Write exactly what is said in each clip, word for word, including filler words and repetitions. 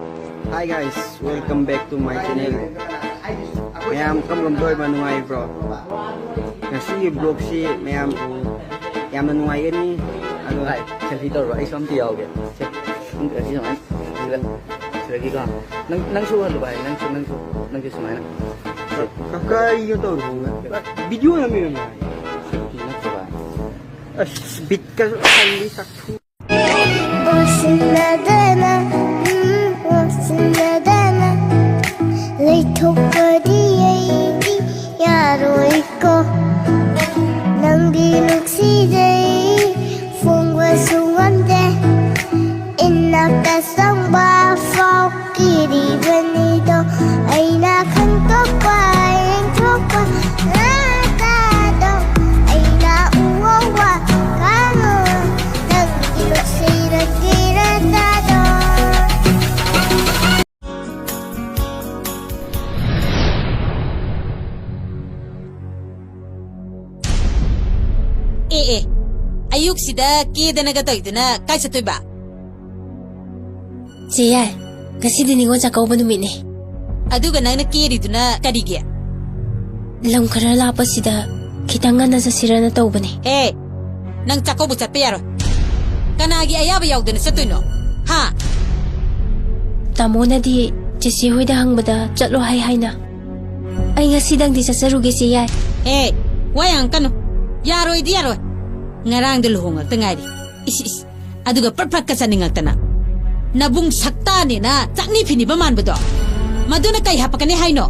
Hi guys, welcome back to my channel. ꯃꯌꯥꯝ ꯀꯔꯝ ꯀꯔꯝ ꯇꯧꯔꯤꯕ, ꯅꯨꯡꯉꯥꯏꯔꯤꯕ꯭ꯔꯣ? ꯉꯁꯤꯒꯤ vlogꯁꯤ ꯃꯌꯥꯝ ꯌꯥꯝꯅ ꯅꯨꯡꯉꯥꯏꯒꯅꯤ꯫ ꯑꯗꯣ ꯚꯥꯏ, selfie ꯇꯧꯔꯣ, ꯑꯩꯁꯨ ꯑꯝꯇ ꯌꯥꯎꯒꯦ꯫ ꯁꯦ, ꯑꯝꯇ ꯑꯁꯤ ꯁꯨꯃꯥꯏꯅ ꯁꯤꯗ, ꯁꯤꯗꯒꯤꯀꯣ꯫ ꯅꯪ, ꯅꯪꯁꯨ ꯎꯍꯜꯂꯨ ꯚꯥꯏ, ꯅꯪꯁꯨ, ꯅꯪꯁꯨ, ꯅꯪꯁꯨ ꯁꯨꯃꯥꯏꯅ꯫ ꯁꯦ꯫ ꯀꯩꯅꯣ ꯇꯧꯔꯣ, video ꯅꯝꯃꯤꯔꯣ ꯚꯥꯏ? Selfie ꯅꯠꯇ꯭ꯔꯣ ꯚꯥꯏ? ꯑꯁ, ꯕꯤꯠꯀ ꯍꯜꯂꯤ ꯆꯥꯛꯊꯨ꯫ ꯉꯥꯎꯁꯤꯟꯅꯗꯅ, ꯎꯝ, ꯉꯥꯎꯁꯤꯟꯅꯗꯅ ꯂꯩꯊꯣꯛꯄꯗꯤ ꯑꯩꯗꯤ ꯌꯥꯔꯣꯏꯀꯣ꯫ ꯅꯪꯗꯤ ꯅꯨꯡꯁꯤꯖꯩ, ꯐꯣꯡꯕꯁꯨ ꯉꯝꯗꯦ꯫ ꯏꯅꯥꯛꯇ ꯆꯪꯕ ꯐꯥꯎ ꯀꯤꯔꯤꯕꯅꯤꯗꯣ꯫ ꯑꯩꯅ ꯈꯪꯗꯣꯛꯄ, ꯌꯦꯡꯊꯣꯛꯄ ꯉꯥꯛꯇꯗꯣ꯫ ꯑꯩꯅ ꯎꯍꯧꯕ ꯈꯪꯉꯣ꯫ ꯅꯪꯒꯤ ꯅꯨꯡꯁꯤꯔꯛꯀꯤꯔ ꯇꯥꯗꯣ꯫ ꯑꯦ, ꯑꯦ, ꯑꯌꯨꯛꯁꯤꯗ ꯀꯦꯗꯅꯒ ꯇꯧꯏꯗꯨꯅ ꯀꯥꯏ ꯆꯠꯇꯣꯏꯕ? ꯆꯦ ꯌꯥꯏ, ꯉꯁꯤꯗꯤ ꯅꯤꯉꯣꯜ ꯆꯥꯛꯀꯧꯕ ꯅꯨꯃꯤꯠꯅꯦ꯫ ꯑꯗꯨꯒ ꯅꯪꯅ ꯀꯦꯔꯤꯗꯨꯅ ꯀꯔꯤꯒꯤ? ꯂꯝ ꯈꯔ ꯂꯥꯞꯄꯁꯤꯗ ꯈꯤꯇꯪ ꯉꯟꯅ ꯆꯠꯁꯤꯔꯅ ꯇꯧꯕꯅꯦ꯫ ꯍꯦ, ꯅꯪ ꯆꯥꯛꯀꯧꯕ ꯆꯠꯄ ꯌꯥꯔꯣꯏ꯫ ꯀꯅꯥꯒꯤ ꯑꯌꯥꯕ ꯌꯥꯎꯗꯅ ꯆꯠꯇꯣꯏꯅꯣ? ꯍꯥ? ꯇꯥꯃꯣꯅꯗꯤ ꯆꯦꯆꯦ ꯍꯣꯏꯗ ꯍꯪꯕꯗ ꯆꯠꯂꯣ ꯍꯥꯏ ꯍꯥꯏꯅ꯫ ꯑꯩ ꯉꯁꯤꯗꯪꯗꯤ ꯆꯠꯆꯔꯨꯒꯦ, ꯆꯦ ꯌꯥꯏ꯫ ꯍꯦ, ꯋꯥ ꯌꯥꯝ ꯀꯟꯅꯨ꯫ ꯌꯥꯔꯣꯏꯗꯤ ꯌꯥꯔꯣꯏ꯫ ꯉꯔꯥꯡꯗ ꯂꯨꯍꯣꯡꯉꯛꯇ ꯉꯥꯏꯔꯤ꯫ ꯏꯁ, ꯏꯁ꯫ ꯑꯗꯨꯒ ꯄ꯭ꯔꯠ ꯄ꯭ꯔꯠꯀ ꯆꯠꯅꯤꯡꯉꯛꯇꯅ꯫ ꯅꯕꯨꯡ ꯁꯛꯇꯥꯅꯦꯅ ꯆꯥꯛꯅꯤ ꯐꯤꯅꯤꯕ ꯃꯥꯟꯕꯗꯣ꯫ ꯃꯗꯨꯅ ꯀꯩ ꯍꯥꯞꯄꯛꯀꯅꯤ ꯍꯥꯏꯅꯣ?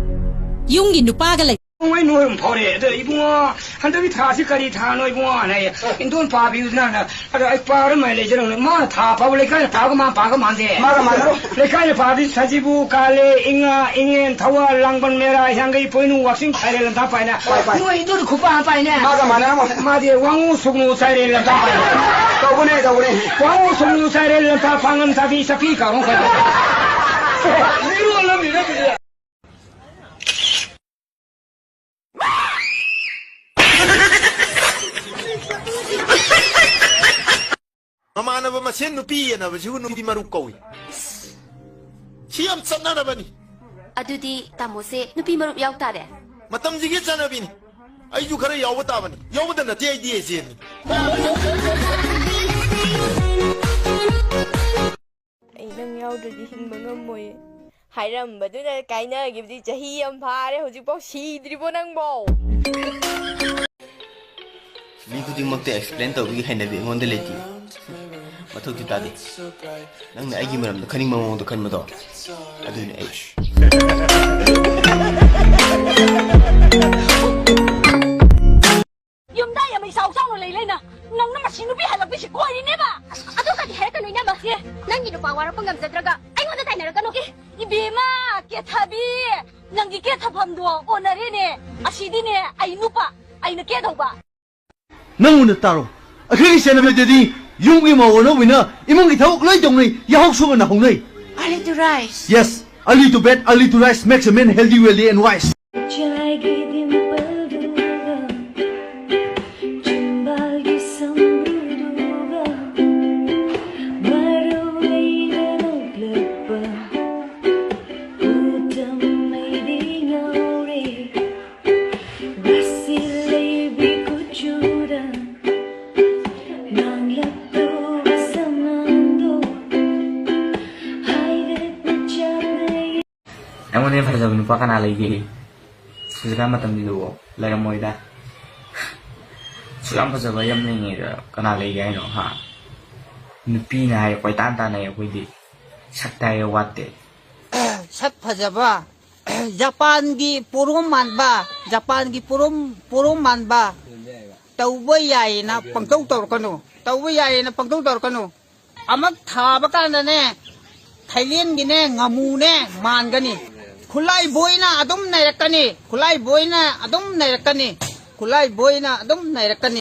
ꯌꯨꯝꯒꯤ ꯅꯨꯄꯥꯒ ꯂꯩ꯫ ꯅꯣꯡꯃꯩ ꯅꯣꯏ ꯑꯃ ꯐꯥꯎꯔꯦ꯫ ꯑꯗꯣ ꯏꯕꯨꯡꯉꯣ, ꯍꯟꯗꯛꯀꯤ ꯊꯥꯁꯤ ꯀꯔꯤ ꯊꯥꯅꯣ ꯏꯕꯨꯡꯉꯣ? ꯍꯥꯏꯅ ꯑꯩ, "ꯏꯟꯗꯣꯟ ꯄꯥꯕꯤꯌꯨꯗꯅ", ꯍꯥꯏꯅ꯫ ꯑꯗꯣ ꯑꯩ ꯄꯥꯔ ꯃꯥꯏ ꯂꯩꯖꯔꯝꯅꯦ꯫ ꯃꯥꯅ ꯊꯥ ꯐꯥꯕ ꯂꯩꯀꯥꯏꯅ ꯄꯥꯕꯒ ꯃꯥꯅ ꯄꯥꯕꯒ ꯃꯥꯟꯗꯦ꯫ ꯃꯥꯒ ꯃꯥꯟꯅꯔꯣ꯫ ꯂꯩꯀꯥꯏꯅ ꯄꯥꯕꯗꯤ ꯁꯖꯤꯕꯨ, ꯀꯥꯂꯦ, ꯏꯉꯥ, ꯏꯉꯦꯟ, ꯊꯧꯋꯥꯜ, ꯂꯥꯡꯕꯟ, ꯃꯦꯔꯥ, ꯍꯤꯌꯥꯡꯒꯩ, ꯄꯣꯏꯅꯨ, ꯋꯥꯛꯆꯤꯡ, ꯐꯥꯏꯔꯦꯜ, ꯂꯝꯇꯥ ꯄꯥꯏꯅ꯫ ꯄꯥꯏ, ꯄꯥꯏ꯫ ꯅꯣꯏ ꯏꯟꯗꯣꯟ ꯈꯨꯄꯥ ꯑꯃ ꯄꯥꯏꯅꯦ꯫ ꯃꯥꯒ ꯃꯥꯟꯅꯔꯝꯃꯣꯏ꯫ ꯃꯥꯗꯤ ꯋꯥꯉꯨ, ꯁꯨꯒꯅꯨ, ꯆꯥꯏꯔꯦꯜ, ꯂꯝꯇꯥ ꯄꯥꯏꯅ꯫ ꯇꯧꯕꯅꯦ, ꯇꯧꯕꯅꯦ꯫ ꯋꯥꯉꯨ, ꯁꯨꯒꯅꯨ, ꯆꯥꯏꯔꯦꯜ, ꯂꯝꯇꯥ, ꯄꯥꯉꯟ, ꯆꯥꯕꯤ, ꯆꯥꯄꯤ, ꯀꯥꯎꯔꯣꯡ ꯄꯥꯏꯅ꯫ ꯃꯤꯔꯣꯜ ꯑꯃꯅꯤꯅ ꯑꯗꯨꯗꯤ꯫ ꯃꯃꯥꯟꯅꯕ ꯃꯁꯦꯟ ꯅꯨꯄꯤ ꯌꯦꯟꯅꯕꯁꯤꯕꯨ ꯅꯨꯄꯤ ꯃꯔꯨꯞ ꯀꯧꯏ꯫ ꯌꯥꯝ ꯆꯠꯅꯔꯕꯅꯤ꯫ ꯑꯗꯨꯗꯤ ꯇꯥꯃꯣꯁꯦ ꯅꯨꯄꯤ ꯃꯔꯨꯞ ꯌꯥꯎ ꯇꯥꯔꯦ꯫ ꯃꯇꯝꯁꯤꯒꯤ ꯆꯠꯅꯕꯤꯅꯤ꯫ ꯑꯩꯁꯨ ꯈꯔ ꯌꯥꯎꯕ ꯇꯥꯕꯅꯤ꯫ ꯌꯥꯎꯕꯗ ꯅꯠꯇꯦ, ꯑꯩꯗꯤ ꯑꯦꯖꯦꯟꯅꯤ꯫ ꯑꯩ ꯅꯪ ꯌꯥꯎꯗ꯭ꯔꯗꯤ ꯍꯤꯡꯕ ꯉꯝꯃꯣꯏꯌꯦ꯫ ꯍꯥꯏꯔꯝꯕꯗꯨꯅ ꯀꯥꯏꯅꯈꯤꯕꯗꯤ ꯆꯍꯤ ꯑꯃ ꯐꯥꯔꯦ, ꯍꯧꯖꯤꯛꯐꯥꯎ ꯁꯤꯗ꯭ꯔꯤꯕꯣ ꯅꯪꯕꯣ? ꯃꯤ ꯈꯨꯗꯤꯡꯃꯛꯇ ꯑꯦꯛꯁꯄ꯭ꯂꯦꯟ ꯇꯧꯕꯒꯤ ꯍꯩꯅꯕꯤ ꯑꯩꯉꯣꯟꯗ ꯂꯩꯇꯦ꯫ ꯃꯊꯧꯗꯤ ꯇꯥꯗꯦ꯫ ꯅꯪꯅ ꯑꯩꯒꯤ ꯃꯔꯝꯗ ꯈꯟꯅꯤꯡꯕ ꯃꯑꯣꯡꯗ ꯈꯟꯕꯗꯣ, ꯑꯗꯨꯅꯤ ꯑꯩ꯫ ꯌꯨꯝꯗ ꯌꯥꯝ ꯏꯆꯥꯎ ꯆꯥꯎꯅ ꯂꯩ ꯂꯩꯅ ꯅꯪꯅ ꯃꯁꯤ ꯅꯨꯄꯤ ꯍꯜꯂꯛꯄꯤꯁꯤ ꯀꯣꯏꯔꯤꯅꯦꯕ꯫ ꯑꯁ, ꯑꯗꯨꯒꯗꯤ ꯍꯥꯏꯔꯛꯀꯅꯨ, ꯏꯅꯝꯃ꯫ ꯑꯦ, ꯅꯪꯒꯤ ꯅꯨꯄꯥ ꯋꯥꯔꯛꯄ ꯉꯝꯖꯗ꯭ꯔꯒ ꯑꯩꯉꯣꯟꯗ ꯇꯥꯏꯅꯔꯛꯀꯅꯨ꯫ ꯑꯦ, ꯏꯕꯦꯝꯃ, ꯀꯦꯊꯕꯤ, ꯅꯪꯒꯤ ꯀꯦꯊꯐꯝꯗꯣ ꯑꯣꯟꯅꯔꯦꯅꯦ꯫ ꯑꯁꯤꯗꯤꯅꯦ ꯑꯩ ꯅꯨꯄꯥ, ꯑꯩꯅ ꯀꯦꯗꯧꯕ꯫ ꯅꯪ ꯃꯨꯟꯅ ꯇꯥꯔꯣ꯫ ꯑꯩꯈꯣꯏꯒꯤ ꯆꯠꯅꯕꯤꯗꯗꯤ ꯌꯨꯝꯒꯤ ꯃꯧ ꯑꯅꯧꯕꯤꯅ ꯏꯃꯨꯡꯒꯤ ꯊꯕꯛ ꯂꯣꯏ ꯇꯧꯅꯩ, ꯌꯥꯍꯧ ꯁꯨꯕꯅ ꯍꯧꯅꯩ꯫ Early to rise. Yes, early to bed, early to rise makes a man healthy, wealthy and wise. ꯆꯥꯏꯒꯤ ꯗꯤꯝꯄꯜꯗꯨꯒ, ꯆꯤꯝꯕꯥꯜꯒꯤ ꯁꯝꯕ꯭ꯔꯨꯗꯨꯒ, ꯃꯔꯧ ꯂꯩꯅ ꯅꯣꯛꯂꯛꯄ ꯎꯇꯝ ꯑꯩꯗꯤ ꯉꯥꯎꯔꯦ꯫ ꯔꯥꯁꯤ ꯂꯩꯕꯤ ꯀꯨꯆꯨꯗ ꯉꯥꯡꯂꯛꯇꯧꯕ ꯁꯉꯥꯡꯗꯣ ꯍꯥꯏꯔꯦꯠ ꯃꯆꯥꯛꯅ ꯑꯩꯉꯣꯟꯗ ꯍꯦꯟꯅ ꯐꯖꯕ ꯅꯨꯄꯥ ꯀꯅꯥ ꯂꯩꯒꯦ? ꯍꯧꯖꯤꯛꯀꯥꯟ ꯃꯇꯝꯁꯤꯗꯕꯨ ꯂꯩꯔꯝꯃꯣꯏꯗ꯫ ꯁꯨꯛ ꯌꯥꯝ ꯐꯖꯕ ꯌꯥꯝ ꯂꯩꯉꯩꯗ ꯀꯅꯥ ꯂꯩꯒꯦ ꯍꯥꯏꯅꯣ, ꯍꯥ? ꯅꯨꯄꯤꯅ ꯍꯥꯏ ꯀꯣꯏꯇꯥꯟ ꯇꯥꯟꯅꯩ ꯑꯩꯈꯣꯏꯗꯤ꯫ ꯁꯛꯇ ꯍꯥꯏꯔꯦ ꯋꯥꯠꯇꯦ꯫ ꯁꯛ ꯐꯖꯕ, ꯖꯄꯥꯟꯒꯤ ꯄꯣꯔꯣꯝ ꯃꯥꯟꯕ, ꯖꯄꯥꯟꯒꯤ ꯄꯣꯔꯣꯝ, ꯄꯣꯔꯣꯝ ꯃꯥꯟꯕ꯫ ꯇꯧꯕ ꯌꯥꯏꯌꯦꯅ ꯄꯪꯇꯧ ꯇꯧꯔꯛꯀꯅꯨ꯫ ꯇꯧꯕ ꯌꯥꯏꯌꯦꯅ ꯄꯪꯇꯧ ꯇꯧꯔꯛꯀꯅꯨ꯫ ꯑꯃꯨꯛ ꯊꯥꯕ ꯀꯥꯟꯗꯅꯦ, ꯊꯥꯏꯂꯦꯟꯒꯤꯅꯦ ꯉꯥꯃꯨꯅꯦ ꯃꯥꯟꯒꯅꯤ꯫ ꯈꯨꯠꯂꯥꯏ ꯕꯣꯏꯅ ꯑꯗꯨꯝ ꯅꯩꯔꯛꯀꯅꯤ꯫ ꯈꯨꯠꯂꯥꯏ ꯕꯣꯏꯅ ꯑꯗꯨꯝ ꯅꯩꯔꯛꯀꯅꯤ꯫ ꯈꯨꯠꯂꯥꯏ ꯕꯣꯏꯅ ꯑꯗꯨꯝ ꯅꯩꯔꯛꯀꯅꯤ꯫